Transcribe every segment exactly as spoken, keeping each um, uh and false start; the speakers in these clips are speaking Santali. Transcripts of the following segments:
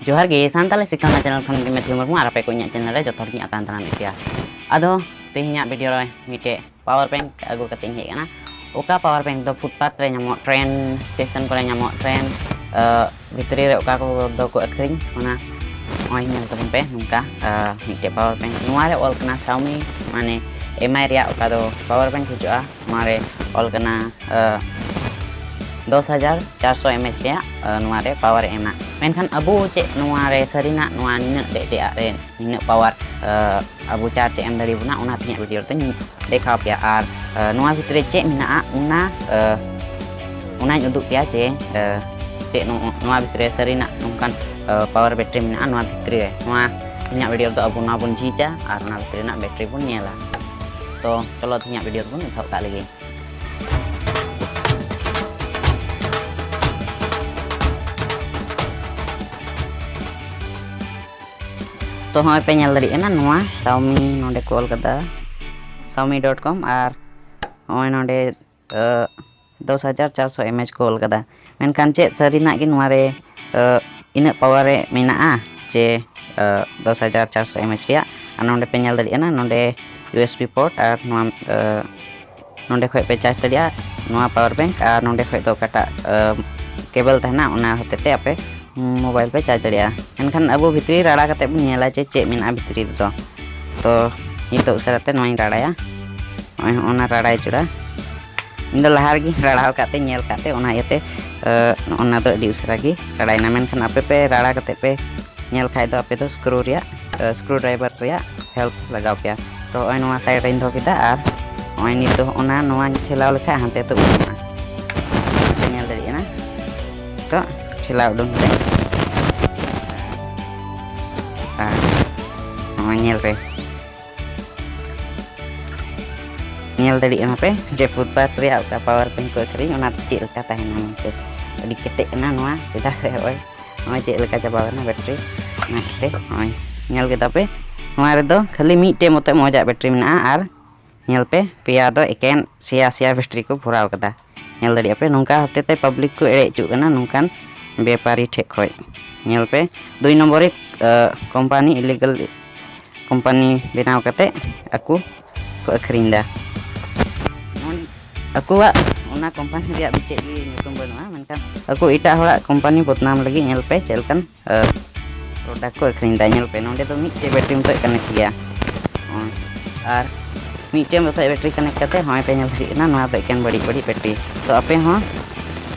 ᱡᱚᱦᱟᱨ ᱜᱮ, ᱥᱟᱱᱛᱟᱲᱤ ᱥᱤᱠᱷᱱᱟᱹ ᱪᱮᱱᱮᱞ ᱠᱷᱚᱱ ᱜᱮ ᱢᱮᱛᱷᱤᱭᱩ ᱢᱩᱨᱢᱩ ᱟᱨ ᱟᱯᱮ ᱠᱚ ᱤᱧᱟᱹᱜ ᱪᱮᱱᱮᱞ ᱨᱮ ᱡᱚᱛᱚ ᱦᱚᱲ ᱜᱮᱧ ᱟᱛᱟᱝ ᱫᱟᱨᱟᱢᱮᱫ ᱯᱮᱭᱟ᱾ ᱟᱫᱚ ᱛᱮᱦᱮᱧᱟᱜ ᱵᱷᱤᱰᱤᱭᱳ ᱨᱮ ᱢᱤᱫᱴᱮᱡ ᱯᱟᱣᱟᱨ ᱵᱮᱝᱠ ᱟᱹᱜᱩ ᱠᱟᱛᱮ ᱤᱧ ᱦᱮᱡ ᱟᱠᱟᱱᱟ᱾ ᱚᱠᱟ ᱯᱟᱣᱟᱨ ᱵᱮᱝᱠ ᱫᱚ ᱯᱷᱩᱴᱯᱟᱛ ᱨᱮ ᱧᱟᱢᱚᱜ, ᱴᱨᱮᱱ ᱥᱴᱮᱥᱚᱱ ᱠᱚᱨᱮ ᱧᱟᱢᱚᱜ, ᱴᱨᱮᱱ ᱵᱷᱤᱛᱨᱤ ᱨᱮ ᱚᱠᱟ ᱠᱚ ᱫᱚᱠᱚ ᱟᱹᱠᱷᱨᱤᱧ, ᱚᱱᱟ ᱱᱚᱜᱼᱚᱭ ᱧᱮᱞ ᱛᱟᱵᱚᱱ ᱯᱮ᱾ ᱱᱚᱝᱠᱟ ᱢᱤᱫᱴᱮᱡ ᱯᱟᱣᱟᱨ ᱵᱮᱝᱠ, ᱱᱚᱣᱟ ᱨᱮ ᱚᱞ ᱠᱟᱱᱟ ᱥᱟᱣᱢᱤ, ᱢᱟᱱᱮ ᱮᱢ ᱟᱭ ᱨᱮᱭᱟᱜ ᱚᱠᱟ ᱫᱚ ᱯᱟᱣᱟᱨ ᱵᱮᱝᱠ ᱦᱤᱡᱩᱜᱼᱟ᱾ ᱱᱚᱣᱟ ᱨᱮ ᱚᱞ ᱠᱟᱱᱟ ᱫᱚᱥ ᱦᱟᱡᱟᱨ ᱪᱟᱨᱥᱚ ᱮᱢ ᱮᱭᱤᱪ ᱨᱮᱭᱟᱜ ᱱᱚᱣᱟ ᱨᱮ ᱯᱟᱣᱟᱨ ᱮ ᱮᱢᱟ᱾ ᱢᱮᱱᱠᱷᱟᱱ ᱟᱵᱚ ᱪᱮᱫ ᱱᱚᱣᱟ ᱨᱮ ᱥᱟᱹᱨᱤᱱᱟᱜ ᱱᱚᱣᱟ ᱱᱤᱱᱟᱹᱜ ᱰᱮᱡ ᱨᱮᱭᱟᱜ ᱨᱮ ᱱᱤᱱᱟᱹᱜ ᱯᱟᱣᱟᱨ ᱟᱵᱚ ᱪᱟᱨᱡᱽ ᱮ ᱮᱢ ᱫᱟᱲᱮᱭᱟᱵᱚᱱᱟ, ᱚᱱᱟ ᱛᱮᱦᱮᱧᱟᱜ ᱵᱷᱤᱰᱤᱭᱳ ᱨᱮᱫᱚᱧ ᱫᱮᱠᱷᱟᱣ ᱯᱮᱭᱟ᱾ ᱟᱨ ᱱᱚᱣᱟ ᱵᱷᱤᱛᱨᱤ ᱨᱮ ᱪᱮᱫ ᱢᱮᱱᱟᱜᱼᱟ, ᱚᱱᱟ ᱚᱱᱟᱧ ᱩᱫᱩᱜ ᱯᱮᱭᱟ ᱡᱮ ᱪᱮᱫ ᱱᱚᱣᱟ ᱵᱷᱤᱛᱨᱤ ᱨᱮ ᱥᱟᱹᱨᱤᱱᱟᱜ ᱱᱚᱝᱠᱟᱱ ᱯᱟᱣᱟᱨ ᱵᱮᱴᱨᱤ ᱢᱮᱱᱟᱜᱼᱟ ᱱᱚᱣᱟ ᱵᱷᱤᱛᱨᱤ ᱨᱮ᱾ ᱱᱚᱣᱟ ᱛᱮᱦᱮᱧᱟᱜ ᱵᱷᱤᱰᱤᱭᱳ ᱨᱮᱫᱚ ᱟᱵᱚ ᱱᱚᱣᱟ ᱵᱚᱱ ᱡᱷᱤᱡᱟ ᱟᱨ ᱚᱱᱟ ᱵᱷᱤᱛᱨᱤ ᱨᱮᱱᱟᱜ ᱵᱮᱴᱨᱤ ᱵᱚᱱ ᱧᱮᱞᱟ᱾ ᱛᱚ ᱪᱚᱞᱚ ᱛᱮᱦᱮᱧᱟᱜ ᱵᱷᱤᱰᱤᱭᱳ ᱫᱚᱵᱚᱱ ᱮᱛᱚᱦᱚᱵ ᱠᱟᱜ ᱞᱮᱜᱮ᱾ ᱛᱚ ᱦᱚᱸᱜᱼᱚᱭ ᱯᱮ ᱧᱮᱞ ᱫᱟᱲᱮᱭᱟᱜ ᱠᱟᱱᱟ, ᱱᱚᱣᱟ ᱥᱟᱣᱢᱤ ᱱᱚᱰᱮ ᱠᱚ ᱚᱞ ᱠᱟᱫᱟ, ᱥᱟᱣᱢᱤ ᱰᱚᱴ ᱠᱚᱢ, ᱟᱨ ᱱᱚᱜᱼᱚᱭ ᱱᱚᱰᱮ ᱫᱚᱥ ᱦᱟᱡᱟᱨ ᱪᱟᱨᱥᱚ ᱮᱢ ᱮᱭᱤᱪ ᱠᱚ ᱚᱞ ᱠᱟᱫᱟ᱾ ᱢᱮᱱᱠᱷᱟᱱ ᱪᱮᱫ ᱥᱟᱹᱨᱤᱱᱟᱜ ᱜᱮ ᱱᱚᱣᱟ ᱨᱮ ᱤᱱᱟᱹᱜ ᱯᱟᱣᱟᱨ ᱨᱮ ᱢᱮᱱᱟᱜᱼᱟ ᱡᱮ ᱫᱚᱥ ᱦᱟᱡᱟᱨ ᱪᱟᱨᱥᱚ ᱮᱢ ᱮᱭᱤᱪ ᱨᱮᱭᱟᱜ? ᱟᱨ ᱱᱚᱰᱮ ᱯᱮ ᱧᱮᱞ ᱫᱟᱲᱮᱭᱟᱜ ᱠᱟᱱᱟ, ᱱᱚᱰᱮ ᱤᱭᱩ ᱮᱥ ᱵᱤ ᱯᱳᱨᱴ ᱟᱨ ᱱᱚᱣᱟ ᱱᱚᱰᱮ ᱠᱷᱚᱡ ᱯᱮ ᱪᱟᱨᱡᱽ ᱫᱟᱲᱮᱭᱟᱜᱼᱟ ᱱᱚᱣᱟ ᱯᱟᱣᱟᱨ ᱵᱮᱝᱠ, ᱟᱨ ᱱᱚᱰᱮ ᱠᱷᱚᱡ ᱫᱚ ᱚᱠᱟᱴᱟᱜ ᱠᱮᱵᱚᱞ ᱛᱟᱦᱮᱱᱟ, ᱚᱱᱟ ᱦᱚᱛᱮ ᱛᱮ ᱟᱯᱮ ᱢᱳᱵᱟᱭᱤᱞ ᱯᱮ ᱪᱟᱨᱡᱽ ᱫᱟᱲᱮᱭᱟᱜᱼᱟ᱾ ᱮᱱᱠᱷᱟᱱ ᱟᱵᱚ ᱵᱷᱤᱛᱨᱤ ᱨᱟᱲᱟ ᱠᱟᱛᱮ ᱵᱚᱱ ᱧᱮᱞᱟ ᱡᱮ ᱪᱮᱫ ᱢᱮᱱᱟᱜᱼᱟ ᱵᱷᱤᱛᱨᱤ ᱨᱮᱫᱚ᱾ ᱛᱚ ᱱᱤᱛᱚᱜ ᱩᱥᱟᱹᱨᱟ ᱛᱮ ᱱᱚᱣᱟᱧ ᱨᱟᱲᱟᱭᱟ, ᱱᱚᱜᱼᱚᱭ ᱦᱚᱸᱜᱼᱚ ᱱᱟ ᱨᱟᱲᱟᱭ ᱡᱚᱲᱟ᱾ ᱤᱧ ᱫᱚ ᱞᱟᱦᱟ ᱨᱮᱜᱮᱧ ᱨᱟᱲᱟ ᱟᱠᱟᱫ ᱛᱮ, ᱧᱮᱞ ᱟᱠᱟᱫ ᱛᱮ, ᱚᱱᱟ ᱤᱭᱟᱹᱛᱮ ᱱᱚᱜᱼᱚ ᱱᱟ ᱫᱚ ᱟᱹᱰᱤ ᱩᱥᱟᱹᱨᱟ ᱜᱮ ᱨᱟᱲᱟᱭᱮᱱᱟ᱾ ᱢᱮᱱᱠᱷᱟᱱ ᱟᱯᱮ ᱯᱮ ᱨᱟᱲᱟ ᱠᱟᱛᱮ ᱯᱮ ᱧᱮᱞ ᱠᱷᱟᱡ ᱫᱚ ᱟᱯᱮ ᱫᱚ ᱥᱠᱨᱩ ᱨᱮᱭᱟᱜ ᱥᱠᱨᱩ ᱰᱨᱟᱭᱵᱷᱟᱨ ᱨᱮᱭᱟᱜ ᱦᱮᱞᱯ ᱞᱟᱜᱟᱣ ᱯᱮᱭᱟ᱾ ᱛᱚ ᱱᱚᱜᱼᱚᱭ ᱱᱚᱣᱟ ᱥᱟᱭᱤᱰ ᱨᱮᱧ ᱫᱚᱦᱚ ᱠᱮᱫᱟ, ᱟᱨ ᱱᱚᱜᱼᱚᱭ ᱱᱤᱛᱚᱜ ᱚᱱᱟ ᱱᱚᱣᱟᱧ ᱴᱷᱮᱞᱟᱣ ᱞᱮᱠᱷᱟᱡ ᱦᱟᱱᱛᱮ ᱛᱩᱫ ᱩᱰᱩᱠᱚᱜᱼᱟ᱾ ᱯᱮ ᱧᱮᱞ ᱫᱟᱲᱮᱭᱟᱜ ᱠᱟᱱᱟ, ᱛᱚ ᱴᱷᱮᱞᱟᱣ ᱩᱰᱩᱝ ᱠᱟᱛᱮ ᱟᱨ ᱱᱚᱜᱼᱚᱭ ᱧᱮᱞ ᱯᱮ, ᱧᱮᱞ ᱫᱟᱲᱮᱭᱟᱜ ᱠᱟᱱᱟ ᱯᱮ ᱡᱮ ᱯᱷᱩᱴᱯᱟᱛ ᱨᱮᱭᱟᱜ ᱚᱠᱟ ᱯᱟᱣᱟᱨ ᱵᱮᱝᱠ ᱠᱚ ᱟᱹᱠᱷᱨᱤᱧ, ᱚᱱᱟ ᱫᱚ ᱪᱮᱫ ᱞᱮᱠᱟ ᱛᱟᱦᱮᱱᱟ ᱢᱮᱱᱛᱮ᱾ ᱟᱹᱰᱤ ᱠᱮᱴᱮᱡ ᱠᱟᱱᱟ ᱱᱚᱣᱟ, ᱪᱮᱫᱟᱜ ᱥᱮ ᱱᱚᱜᱼᱚᱭ ᱱᱚᱜᱼᱚᱭ ᱪᱮᱫ ᱞᱮᱠᱟ ᱪᱟᱵᱟ ᱠᱟᱱᱟ ᱵᱮᱴᱨᱤ᱾ ᱚᱱᱟ ᱠᱷᱟᱹᱛᱤᱨ ᱱᱚᱜᱼᱚᱭ ᱧᱮᱞ ᱠᱮᱫᱟ ᱯᱮ, ᱱᱚᱣᱟ ᱨᱮᱫᱚ ᱠᱷᱟᱹᱞᱤ ᱢᱤᱫᱴᱮᱡ ᱢᱚᱛᱚ ᱢᱚᱡᱟᱜ ᱵᱮᱴᱨᱤ ᱢᱮᱱᱟᱜᱼᱟ᱾ ᱟᱨ ᱧᱮᱞ ᱯᱮ, ᱯᱮᱭᱟ ᱫᱚ ᱮᱠᱮᱱ ᱥᱮᱭᱟ ᱥᱮᱭᱟ ᱵᱮᱴᱨᱤ ᱠᱚ ᱵᱷᱚᱨᱟᱣ ᱠᱟᱫᱟ᱾ ᱧᱮᱞ ᱫᱟᱲᱮᱭᱟᱜᱼᱟ ᱯᱮ, ᱱᱚᱝᱠᱟ ᱦᱚᱛᱮ ᱛᱮ ᱯᱟᱵᱽᱞᱤᱠ ᱠᱚ ᱮᱲᱮ ᱦᱚᱪᱚᱜ ᱠᱟᱱᱟ ᱱᱚᱝᱠᱟᱱ ᱵᱮᱯᱟᱨᱤ ᱴᱷᱮᱡ ᱠᱷᱚᱡ᱾ ᱧᱮᱞ ᱯᱮ, ᱫᱩᱭ ᱱᱚᱢᱵᱚᱨᱤ ᱠᱳᱢᱯᱟᱱᱤ, ᱤᱞᱤᱜᱟᱞ ᱠᱳᱢᱯᱟᱱᱤ ᱵᱮᱱᱟᱣ ᱠᱟᱛᱮ ᱟᱠᱚ ᱠᱚ ᱟᱹᱠᱷᱨᱤᱧ ᱮᱫᱟ᱾ ᱟᱠᱚᱣᱟᱜ ᱚᱱᱟ ᱠᱳᱢᱯᱟᱱᱤ ᱨᱮᱭᱟᱜ ᱫᱚ ᱪᱮᱫ ᱜᱮ ᱧᱩᱛᱩᱢ ᱵᱟᱹᱱᱩᱜᱼᱟ, ᱢᱮᱱᱠᱷᱟᱱ ᱟᱠᱚ ᱮᱴᱟᱜ ᱦᱚᱲᱟᱜ ᱠᱳᱢᱯᱟᱱᱤ ᱵᱚᱫᱱᱟᱢ ᱞᱟᱹᱜᱤᱫ ᱧᱮᱞ ᱯᱮ ᱪᱮᱫ ᱞᱮᱠᱟᱱ ᱯᱨᱚᱰᱟᱠᱴ ᱠᱚ ᱟᱹᱠᱷᱨᱤᱧ ᱮᱫᱟ᱾ ᱧᱮᱞ ᱯᱮ, ᱱᱚᱸᱰᱮ ᱫᱚ ᱢᱤᱫᱴᱮᱡ ᱵᱮᱴᱨᱤ ᱢᱚᱛᱚᱡ ᱠᱟᱱᱮᱠᱴ ᱜᱮᱭᱟ᱾ ᱦᱚᱸ, ᱟᱨ ᱢᱤᱫᱴᱮᱡ ᱢᱚᱛᱚᱡ ᱵᱮᱴᱨᱤ ᱠᱟᱱᱮᱠᱴ ᱠᱟᱛᱮ ᱦᱚᱸᱜᱼᱚᱭ ᱯᱮ ᱧᱮᱞ ᱫᱟᱲᱮᱭᱟᱜ ᱠᱟᱱᱟ, ᱱᱚᱣᱟ ᱫᱚ ᱮᱠᱮᱱ ᱵᱟᱹᱲᱤᱡ ᱵᱟᱹᱲᱤᱡ ᱵᱮᱴᱨᱤ᱾ ᱛᱚ ᱟᱯᱮ ᱦᱚᱸ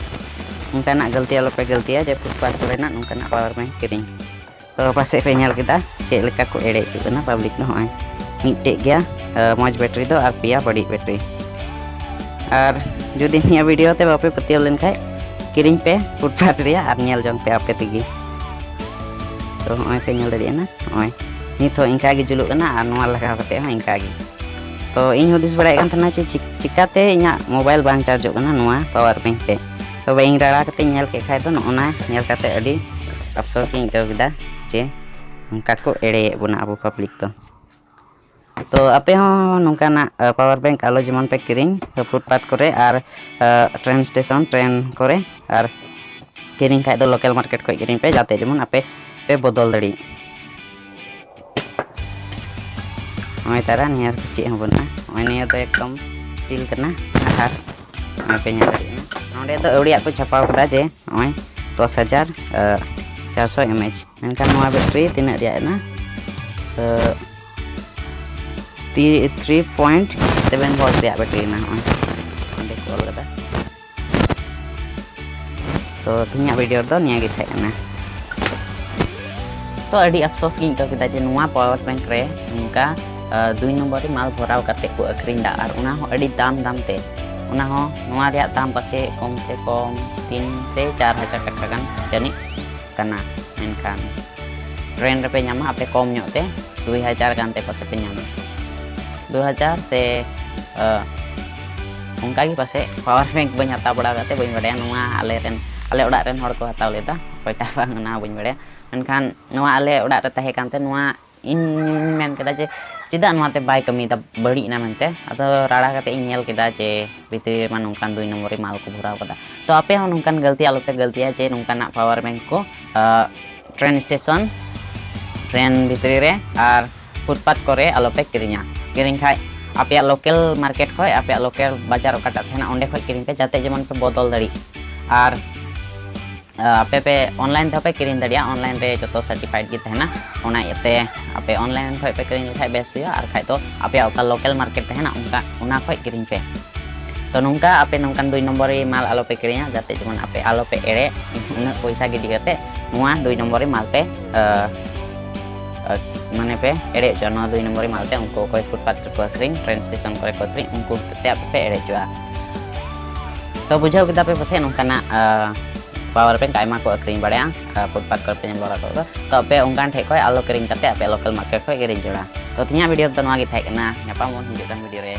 ᱚᱱᱠᱟᱱᱟᱜ ᱜᱟᱹᱞᱛᱤ ᱟᱞᱚᱯᱮ ᱜᱟᱹᱞᱛᱤᱭᱟ ᱡᱮ ᱯᱷᱩᱴᱯᱟᱛ ᱠᱚᱨᱮᱱᱟᱜ ᱱᱚᱝᱠᱟᱱᱟᱜ ᱯᱟᱣᱟᱨ ᱵᱮᱝᱠ ᱠᱤᱨᱤᱧ᱾ ᱛᱚ ᱯᱟᱥᱮᱡ ᱯᱮ ᱧᱮᱞ ᱠᱮᱫᱟ ᱪᱮᱫ ᱞᱮᱠᱟ ᱠᱚ ᱮᱲᱮ ᱦᱚᱪᱚᱜ ᱠᱟᱱᱟ ᱯᱟᱵᱽᱞᱤᱠ ᱫᱚ᱾ ᱦᱚᱸᱜᱼᱚᱭ ᱢᱤᱫᱴᱮᱡ ᱜᱮᱭᱟ ᱢᱚᱡᱽ ᱵᱮᱴᱨᱤ ᱫᱚ ᱟᱨ ᱯᱮᱭᱟ ᱵᱟᱹᱲᱤᱡ ᱵᱮᱴᱨᱤ᱾ ᱟᱨ ᱡᱩᱫᱤ ᱱᱤᱭᱟᱹ ᱵᱷᱤᱰᱤᱭᱳ ᱛᱮ ᱵᱟᱯᱮ ᱯᱟᱹᱛᱭᱟᱹᱣ ᱞᱮᱱᱠᱷᱟᱡ, ᱠᱤᱨᱤᱧ ᱯᱮ ᱯᱷᱩᱴᱯᱟᱛ ᱨᱮᱭᱟᱜ ᱟᱨ ᱧᱮᱞ ᱡᱚᱝ ᱯᱮ ᱟᱯᱮ ᱛᱮᱜᱮ᱾ ᱛᱚ ᱦᱚᱸᱜᱼᱚᱭ ᱯᱮ ᱧᱮᱞ ᱫᱟᱲᱮᱭᱟᱜ ᱠᱟᱱᱟ, ᱦᱚᱸᱜᱼᱚᱭ ᱱᱤᱛ ᱦᱚᱸ ᱤᱱᱠᱟ ᱜᱮ ᱡᱩᱞᱩᱜ ᱠᱟᱱᱟ ᱟᱨ ᱱᱚᱣᱟ ᱞᱟᱜᱟᱣ ᱠᱟᱛᱮ ᱦᱚᱸ ᱤᱱᱠᱟ ᱜᱮ᱾ ᱛᱚ ᱤᱧ ᱦᱩᱫᱤᱥ ᱵᱟᱲᱟᱭᱮᱫ ᱠᱟᱱ ᱛᱟᱦᱮᱱᱟ ᱡᱮ ᱪᱤᱠ- ᱪᱤᱠᱟᱛᱮ ᱤᱧᱟᱹᱜ ᱢᱳᱵᱟᱭᱤᱞ ᱵᱟᱝ ᱪᱟᱨᱡᱚᱜ ᱠᱟᱱᱟ ᱱᱚᱣᱟ ᱯᱟᱣᱟᱨ ᱵᱮᱝᱠ ᱛᱮ᱾ ᱛᱚᱵᱮ ᱤᱧ ᱨᱟᱲᱟ ᱠᱟᱛᱮᱧ ᱧᱮᱞ ᱠᱮᱫ ᱠᱷᱟᱡ ᱫᱚ ᱱᱚᱜᱼᱚ ᱱᱟ ᱧᱮᱞ ᱠᱟᱛᱮ ᱟᱹᱰᱤ ᱟᱯᱥᱳᱥ ᱤᱧ ᱟᱹᱭᱠᱟᱹᱣ ᱠᱮᱫᱟ ᱡᱮ ᱱᱚᱝᱠᱟ ᱠᱚ ᱮᱲᱮᱭᱮᱫ ᱵᱚᱱᱟ ᱟᱵᱚ ᱯᱟᱵᱽᱞᱤᱠ ᱫᱚ᱾ ᱛᱚ ᱟᱯᱮ ᱦᱚᱸ ᱱᱚᱝᱠᱟᱱᱟᱜ ᱯᱟᱣᱟᱨ ᱵᱮᱝᱠ ᱟᱞᱚ ᱡᱮᱢᱚᱱ ᱯᱮ ᱠᱤᱨᱤᱧ ᱯᱷᱩᱴᱯᱟᱛ ᱠᱚᱨᱮ ᱟᱨ ᱴᱨᱮᱱ ᱥᱴᱮᱥᱚᱱ, ᱴᱨᱮᱱ ᱠᱚᱨᱮ, ᱟᱨ ᱠᱤᱨᱤᱧ ᱠᱷᱟᱡ ᱫᱚ ᱞᱳᱠᱟᱞ ᱢᱟᱨᱠᱮᱴ ᱠᱷᱚᱡ ᱠᱤᱨᱤᱧ ᱯᱮ, ᱡᱟᱛᱮ ᱡᱮᱢᱚᱱ ᱟᱯᱮ ᱯᱮ ᱵᱚᱫᱚᱞ ᱫᱟᱲᱮᱜ᱾ ᱱᱚᱜᱼᱚᱭ ᱛᱟᱨᱟ ᱱᱤᱭᱟᱹ ᱨᱮᱫᱚ ᱪᱮᱫ ᱦᱚᱸ ᱵᱟᱹᱱᱩᱜᱼᱟ᱾ ᱱᱚᱜᱼᱚᱭ ᱱᱤᱭᱟᱹ ᱫᱚ ᱮᱠᱫᱚᱢ ᱥᱴᱤᱞ ᱠᱟᱱᱟ᱾ ᱟᱨ ᱱᱚᱜᱼᱚᱭ ᱯᱮ ᱧᱮᱞ ᱫᱟᱲᱮᱭᱟᱜ ᱠᱟᱱᱟ, ᱱᱚᱸᱰᱮ ᱫᱚ ᱟᱹᱣᱲᱤᱭᱟᱜ ᱠᱚ ᱪᱷᱟᱯᱟᱣ ᱠᱟᱫᱟ ᱡᱮ ᱱᱚᱜᱼᱚᱭ ᱫᱚᱥ ᱦᱟᱡᱟᱨ ᱪᱟᱨᱥᱚ ᱮᱢ ᱮᱭᱤᱪ, ᱢᱮᱱᱠᱷᱟᱱ ᱱᱚᱣᱟ ᱵᱮᱴᱨᱤ ᱛᱤᱱᱟᱹᱜ ᱨᱮᱭᱟᱜ ᱠᱟᱱᱟ? ᱛᱤ- three point seven volt ᱨᱮᱭᱟᱜ ᱵᱮᱴᱨᱤ ᱠᱟᱱᱟ᱾ ᱱᱚᱜᱼᱚᱭ ᱚᱸᱰᱮ ᱠᱚ ᱚᱞ ᱠᱟᱫᱟ᱾ ᱛᱚ ᱛᱮᱦᱮᱧᱟᱜ ᱵᱷᱤᱰᱤᱭᱳ ᱨᱮᱫᱚ ᱱᱤᱭᱟᱹ ᱜᱮ ᱛᱟᱦᱮᱸ ᱠᱟᱱᱟ᱾ ᱛᱚ ᱟᱹᱰᱤ ᱟᱯᱥᱳᱥ ᱜᱤᱧ ᱟᱹᱭᱠᱟᱹᱣ ᱠᱮᱫᱟ ᱡᱮ ᱱᱚᱣᱟ ᱯᱟᱣᱟᱨ ᱵᱮᱝᱠ ᱨᱮ ᱱᱚᱝᱠᱟ ᱫᱩᱭ ᱱᱚᱢᱵᱚᱨ ᱨᱮ ᱢᱟᱞ ᱵᱷᱚᱨᱟᱣ ᱠᱟᱛᱮ ᱠᱚ ᱟᱹᱠᱷᱨᱤᱧ ᱮᱫᱟ, ᱟᱨ ᱚᱱᱟ ᱦᱚᱸ ᱟᱹᱰᱤ ᱫᱟᱢ ᱫᱟᱢ ᱛᱮ᱾ ᱚᱱᱟ ᱦᱚᱸ ᱱᱚᱣᱟ ᱨᱮᱭᱟᱜ ᱫᱟᱢ ᱯᱟᱥᱮᱡ ᱠᱚᱢ ᱥᱮ ᱠᱚᱢ ᱛᱤᱱ ᱥᱮ ᱪᱟᱨ ᱦᱟᱡᱟᱨ ᱴᱟᱠᱟ ᱜᱟᱱ ᱡᱟᱹᱱᱤᱡ ᱠᱟᱱᱟ, ᱢᱮᱱᱠᱷᱟᱱ ᱴᱨᱮᱱ ᱨᱮᱯᱮ ᱧᱟᱢᱟ ᱟᱯᱮ ᱠᱚᱢ ᱧᱚᱜ ᱛᱮ, ᱫᱩᱭ ᱦᱟᱡᱟᱨ ᱜᱟᱱ ᱛᱮ ᱯᱟᱥᱮ ᱯᱮ ᱧᱟᱢᱟ, ᱫᱩ ᱦᱟᱡᱟᱨ ᱥᱮ ᱟᱸ, ᱚᱱᱠᱟ ᱜᱮ ᱯᱟᱥᱮ᱾ ᱯᱟᱣᱟᱨ ᱵᱮᱝᱠ ᱵᱟᱹᱧ ᱦᱟᱛᱟᱣ ᱵᱟᱲᱟ ᱠᱟᱛᱮ ᱵᱟᱹᱧ ᱵᱟᱲᱟᱭᱟ, ᱱᱚᱣᱟ ᱟᱞᱮ ᱨᱮᱱ, ᱟᱞᱮ ᱚᱲᱟᱜ ᱨᱮᱱ ᱦᱚᱲ ᱠᱚ ᱦᱟᱛᱟᱣ ᱞᱮᱫᱟ, ᱚᱠᱚᱭᱴᱟᱜ ᱵᱟᱝ ᱚᱱᱟ ᱦᱚᱸ ᱵᱟᱹᱧ ᱵᱟᱲᱟᱭᱟ, ᱢᱮᱱᱠᱷᱟᱱ ᱱᱚᱣᱟ ᱟᱞᱮ ᱚᱲᱟᱜ ᱨᱮ ᱛᱟᱦᱮᱸ ᱠᱟᱱᱛᱮ ᱱᱚᱣᱟ ᱤᱧ ᱢᱮᱱ ᱠᱮᱫᱟ ᱡᱮ ᱪᱮᱫᱟᱜ ᱱᱚᱣᱟᱛᱮ ᱵᱟᱭ ᱠᱟᱹᱢᱤᱭᱮᱫᱟ, ᱵᱟᱹᱲᱤᱡ ᱮᱱᱟ ᱢᱮᱱᱛᱮ᱾ ᱟᱫᱚ ᱨᱟᱲᱟ ᱠᱟᱛᱮ ᱤᱧ ᱧᱮᱞ ᱠᱮᱫᱟ ᱡᱮ ᱵᱷᱤᱛᱨᱤ ᱨᱮᱢᱟ ᱱᱚᱝᱠᱟᱱ ᱫᱩᱭ ᱱᱚᱢᱵᱚᱨᱤ ᱢᱟᱞ ᱠᱚ ᱵᱷᱚᱨᱟᱣ ᱠᱟᱫᱟ᱾ ᱛᱚ ᱟᱯᱮ ᱦᱚᱸ ᱱᱚᱝᱠᱟᱱ ᱜᱟᱹᱞᱛᱤ ᱟᱞᱚᱯᱮ ᱜᱟᱹᱞᱛᱤᱭᱟ ᱡᱮ ᱱᱚᱝᱠᱟᱱᱟᱜ ᱯᱟᱣᱟᱨ ᱵᱮᱝᱠ ᱠᱚ ᱴᱨᱮᱱ ᱥᱴᱮᱥᱚᱱ, ᱴᱨᱮᱱ ᱵᱷᱤᱛᱨᱤ ᱨᱮ ᱟᱨ ᱯᱷᱩᱴᱯᱟᱛ ᱠᱚᱨᱮ ᱟᱞᱚᱯᱮ ᱠᱤᱨᱤᱧᱟ᱾ ᱠᱤᱨᱤᱧ ᱠᱷᱟᱡ ᱟᱯᱮᱭᱟᱜ ᱞᱳᱠᱟᱞ ᱢᱟᱨᱠᱮᱴ ᱠᱷᱚᱡ, ᱟᱯᱮᱭᱟᱜ ᱞᱳᱠᱟᱞ ᱵᱟᱡᱟᱨ ᱚᱠᱟᱴᱟᱜ ᱛᱟᱦᱮᱱᱟ, ᱚᱸᱰᱮ ᱠᱷᱚᱡ ᱠᱤᱨᱤᱧ ᱯᱮ, ᱡᱟᱛᱮ ᱡᱮᱢᱚᱱ ᱯᱮ ᱵᱚᱫᱚᱞ ᱫᱟᱲᱮᱜ᱾ ᱟᱨ ᱟᱯᱮ ᱯᱮ ᱚᱱᱞᱟᱭᱤᱱ ᱛᱮᱦᱚᱸ ᱯᱮ ᱠᱤᱨᱤᱧ ᱫᱟᱲᱮᱭᱟᱜᱼᱟ, ᱚᱱᱞᱟᱭᱤᱱ ᱨᱮ ᱡᱚᱛᱚ ᱥᱟᱨᱴᱤᱯᱷᱟᱭᱤᱰ ᱜᱮ ᱛᱟᱦᱮᱱᱟ᱾ ᱚᱱᱟ ᱤᱭᱟᱹᱛᱮ ᱟᱯᱮ ᱚᱱᱞᱟᱭᱤᱱ ᱠᱷᱚᱡ ᱯᱮ ᱠᱤᱨᱤᱧ ᱞᱮᱠᱷᱟᱡ ᱵᱮᱥ ᱦᱩᱭᱩᱜᱼᱟ, ᱟᱨ ᱠᱷᱟᱡ ᱫᱚ ᱟᱯᱮᱭᱟᱜ ᱚᱠᱟ ᱞᱳᱠᱟᱞ ᱢᱟᱨᱠᱮᱴ ᱛᱟᱦᱮᱱᱟ ᱚᱱᱠᱟ, ᱚᱱᱟ ᱠᱷᱚᱡ ᱠᱤᱨᱤᱧ ᱯᱮ᱾ ᱛᱚ ᱱᱚᱝᱠᱟ ᱟᱯᱮ ᱱᱚᱝᱠᱟᱱ ᱫᱩᱭ ᱱᱚᱢᱵᱚᱨᱤ ᱢᱟᱞ ᱟᱞᱚᱯᱮ ᱠᱤᱨᱤᱧᱟ, ᱡᱟᱛᱮ ᱡᱮᱢᱚᱱ ᱟᱯᱮ ᱟᱞᱚᱯᱮ ᱮᱲᱮ, ᱩᱱᱟᱹᱜ ᱯᱚᱭᱥᱟ ᱜᱤᱰᱤ ᱠᱟᱛᱮ ᱱᱚᱣᱟ ᱫᱩᱭ ᱱᱚᱢᱵᱚᱨᱤ ᱢᱟᱞ ᱯᱮ ᱢᱟᱱᱮ ᱯᱮ ᱮᱲᱮ ᱦᱚᱪᱚᱜᱼᱟ᱾ ᱱᱚᱣᱟ ᱫᱩᱭ ᱱᱚᱢᱵᱚᱨᱤ ᱢᱟᱞ ᱛᱮ ᱩᱱᱠᱩ ᱚᱠᱚᱭ ᱯᱷᱩᱴᱯᱟᱛ ᱨᱮᱠᱚ ᱟᱹᱠᱷᱨᱤᱧ, ᱴᱨᱮᱱ ᱥᱴᱮᱥᱚᱱ ᱠᱚᱨᱮ ᱠᱚ ᱟᱹᱠᱷᱨᱤᱧ, ᱩᱱᱠᱩ ᱛᱮ ᱟᱯᱮ ᱯᱮ ᱮᱲᱮ ᱦᱚᱪᱚᱜᱼᱟ᱾ ᱛᱚ ᱵᱩᱡᱷᱟᱹᱣ ᱠᱮᱫᱟ ᱯᱮ ᱯᱟᱥᱮᱡ ᱱᱚᱝᱠᱟᱱᱟᱜ ᱯᱟᱣᱟᱨ ᱵᱮᱝᱠ ᱟᱭᱢᱟ ᱠᱚ ᱟᱹᱠᱷᱨᱤᱧ ᱵᱟᱲᱟᱭᱟ ᱯᱷᱩᱴᱯᱟᱛ ᱠᱚᱨᱮ ᱯᱮ ᱧᱮᱞ ᱵᱟᱲᱟ ᱠᱚᱜ ᱠᱚ᱾ ᱛᱚ ᱟᱯᱮ ᱚᱱᱠᱟᱱ ᱴᱷᱮᱡ ᱠᱷᱚᱡ ᱟᱞᱚ ᱠᱤᱨᱤᱧ ᱠᱟᱛᱮ ᱟᱯᱮ ᱞᱳᱠᱟᱞ ᱢᱟᱨᱠᱮᱴ ᱠᱷᱚᱡ ᱠᱤᱨᱤᱧ ᱡᱚᱲᱟ᱾ ᱛᱚ ᱛᱮᱦᱮᱧᱟᱜ ᱵᱷᱤᱰᱤᱭᱳ ᱫᱚ ᱱᱚᱣᱟ ᱜᱮ ᱛᱟᱦᱮᱸ ᱠᱟᱱᱟ᱾ ᱧᱟᱯᱟᱢ ᱵᱚᱱ ᱦᱤᱡᱩᱜ ᱠᱟᱱ ᱵᱷᱤᱰᱤᱭᱳ ᱨᱮ᱾